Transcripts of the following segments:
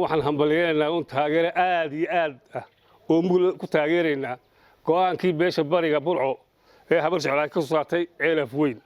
Waxaan hambalyeynaa un taageero aad iyo aad ah oo mugla ku taageeraynaa go'aankii beesha Bariga Burco ee Habar Jecel ay ka soo saartay Ceelaf Weyn.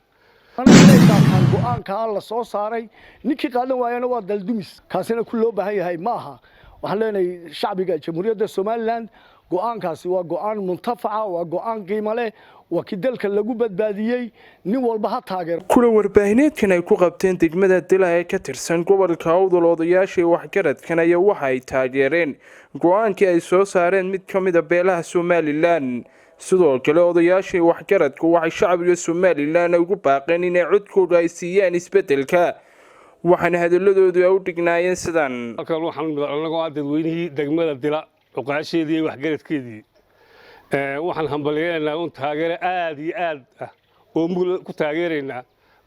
Qaataan go'aankaa la soo saaray. Ninkii qaadan waayana waa daldumis, kaasina ku loo baahan yahay ma aha. Waxaan leenahay shacbiga Jamhuuriyadda Somaliland, go'aankaasi waa go'aan muntafaca, waa go'aan qiimo leh, waa kii dalka lagu badbaadiyey. Nin walba ha taageero. Kula warbaahineedkan ay ku qabteen degmada Dila ee ka tirsan gobolka Awdal, odayaashii waxgaradkan ayaa waxa ay taageereen go'aankii ay soo saareen mid ka mida beelaha Somaliland. Sidoo kale, odayaashii waxgaradku waxay shacbiga Somaliland ugu baaqeen inay codkooda ay siiyaan isbedelka, waxaana hadaladoodu ay u dhignaayeen sidan. Halkan waxaan anagoo ah dadweynihii degmada Dila, cuqaasheedii iyo waxgaradkeedii, waxaan hambalyeynaa un taageero aad iyo aad ah oo mugla ku taageeraynaa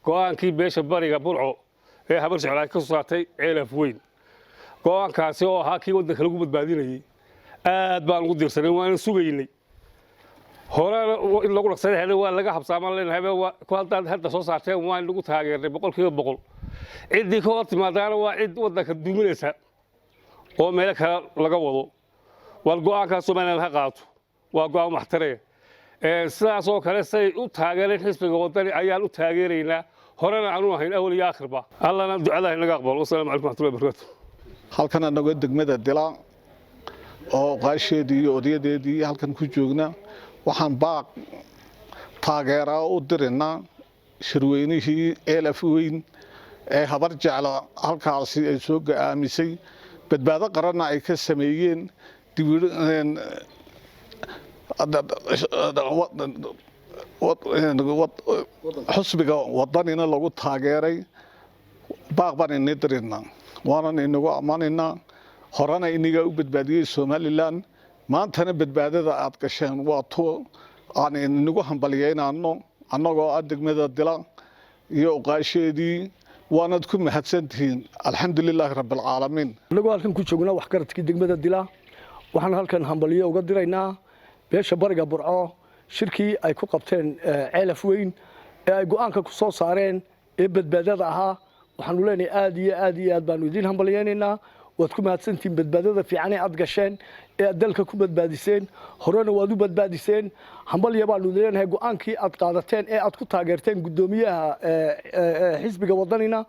go'aankii beesha Bariga Burco ee Habar Jecel ay ka soo saartay Ceelaf Weyn. Go'aankaasi oo ahaa kii waddanka lagu badbaadinayey, aad baan ugu diirsanay, waana sugaynay. Horena in lagu dhaqsaday waa laga habsaamaan leenahay. Ku haddaad hadda soo saarteen, waan lagu taageernay 100%. Ciddii ka hor timaadaana waa cid waddanka duminaysa oo meelo kale laga wado. War go'aankaas Somaliland ha qaato, waa go'aan waxtaree. Sidaas oo kale say u taageereen xisbiga Wadani ayaan u taageeraynaa, horena aanu ahayn awal iyo aakhirba. Allana ducada inaga aqbalo. Wasalaamu calaykum waraxmatullahi wabarakaatu. Halkan annagoo degmada Dila oo qaasheedii iyo odayadeedii halkan ku joogna, waxaan baaq taageeraa u dirinaa shirweynihii Ceelaf Weyn ee Habar Jecla halkaasi ay soo go'aamisay, badbaado qaranna ay ka sameeyeen. Xusbiga Wadanina lagu taageeray. Baaq baan inii dirinaa, waanan inagu ammaanaynaa. Horena inigaa u badbaadiyey Somaliland, maantana badbaadada aad gasheen waa tu aan inagu hambalyeynano annagoo ah degmada Dila iyo uqaasheedii. Waanad ku mahadsantihiin. Alxamdu lilaahi rabbi alcaalamiin. Annagoo halkan ku joognaa waxgaradkii degmada Dila, waxaan halkan hambalyo uga diraynaa beesha Bariga Burco shirkii ay ku qabteen Ceelaf Weyn ee ay go'aanka ku soo saareen ee badbaadada ahaa. Waxaanu leenahay aad iyo aad iyo aad baanu idiin hambalyeynaynaa. Waad ku mahadsantihiin badbaadada fiican ee aad gasheen ee aad dalka ku badbaadiseen. Horena waad u badbaadiseen. Hambalya baanu idin leenahay. Go'aankii aad qaadateen ee aad ku taageerteen guddoomiyaha xisbiga Wadanina,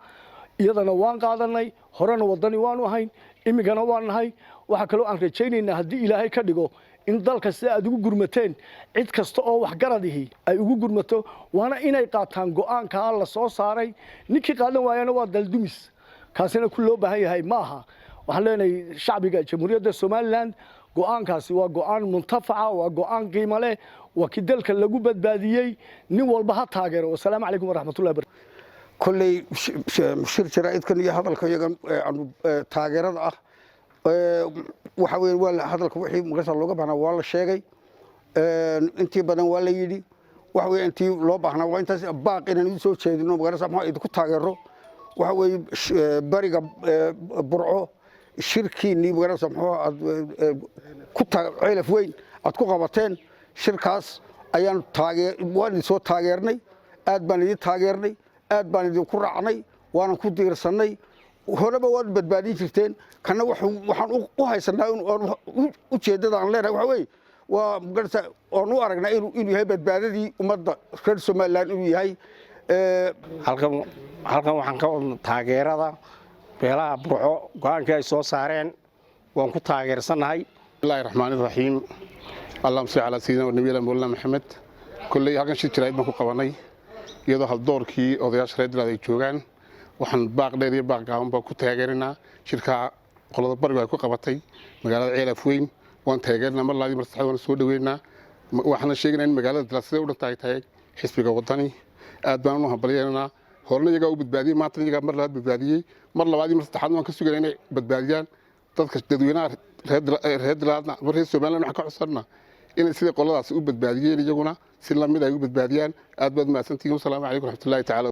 iyadana waan qaadanay. Horena Wadani waanu ahayn, iminkana waan nahay. Waxaa kaloo aan rajaynaynaa, haddii Ilaahay ka dhigo, in dalka sida aad ugu gurmateen cid kasta oo waxgaradihi ay ugu gurmato, waana inay qaataan go'aankaa la soo saaray. Ninkii qaadan waayana waa daldumis, kaasina ku loo baahan yahay ma aha. Waxaan leenahay shacbiga Jamhuuriyadda Somaliland, go'aankaasi waa go'aan muntafaca, waa go'aan qiimo leh, waa kii dalka lagu badbaadiyey. Nin walba ha taageero. Wasalaamu calaykum waraxmatullahi barakatu. Kolley shir jaraa'idkan iyo hadalka iyagan aanu taageerada ah, waxa weeye waa hadalka wixii magarasa looga baahnaa waa la sheegay, intii badan waa la yidhi. Waxa weeye intii loo baahnaa waa intaas. Baaq inaan idin soo jeedino, magarasa maxaa idinku taageero, waxa weeye Bariga Burco shirkiinnii, magarasa muxuu aad ku Ceelaf Weyn aad ku qabateen, shirkaas ayaan taagee waan idin soo taageernay. Aad baan idin taageernay, aad baan idinku raacnay, waanan ku diirsannay. Horeba waad badbaadin jirteen, kana waxaan u haysanaa, ujeeddada aan leenahay waxa weeye waa magarasa oon u aragnaa inuu yahay badbaadadii ummadda reer Somaliland inuu yahay. Halkan waxaan ka wadna taageerada beelaha Burco. Go'aankii ay soo saareen waan ku taageersannahay. Bismillahi raxmaani raxiim. Allahuma salli calaa sayidina wa nabiyina mawlana Maxamed. Kolley halkan shir jaraa'id baan ku qabanay, iyadoo haldoorkii odayaasha reer Dilaad ay joogaan. Waxaan baaq dheer iyo baaq gaaban baa ku taageerinaa shirka qolada Barigu ay ku qabatay magaalada Ceelaf Weyn. Waan taageerinaa mar laadii, mar saddexaad waan soo dhaweynaa. Waxaana sheegaynaa in magaalada Dilaad siday u dhan tahay tahay xisbiga Wadani. Aad baan u hambalyeynaa. Horena iyagaa u badbaadiyey, maantana iyagaa mar labaad badbaadiyey. Mar labaad iyo mar saddexaad waan ka sugaynaa inay badbaadiyaan dadka. Dadweynaha reer Dilaadna ama reer Somaliland waxaan ka codsanaa inay sidai qoladaasi u badbaadiyeen iyaguna si lamid ay u badbaadiyaan. Aad baad mahadsantihiin. Wasalaamu calaykum raxmatullahi tacala.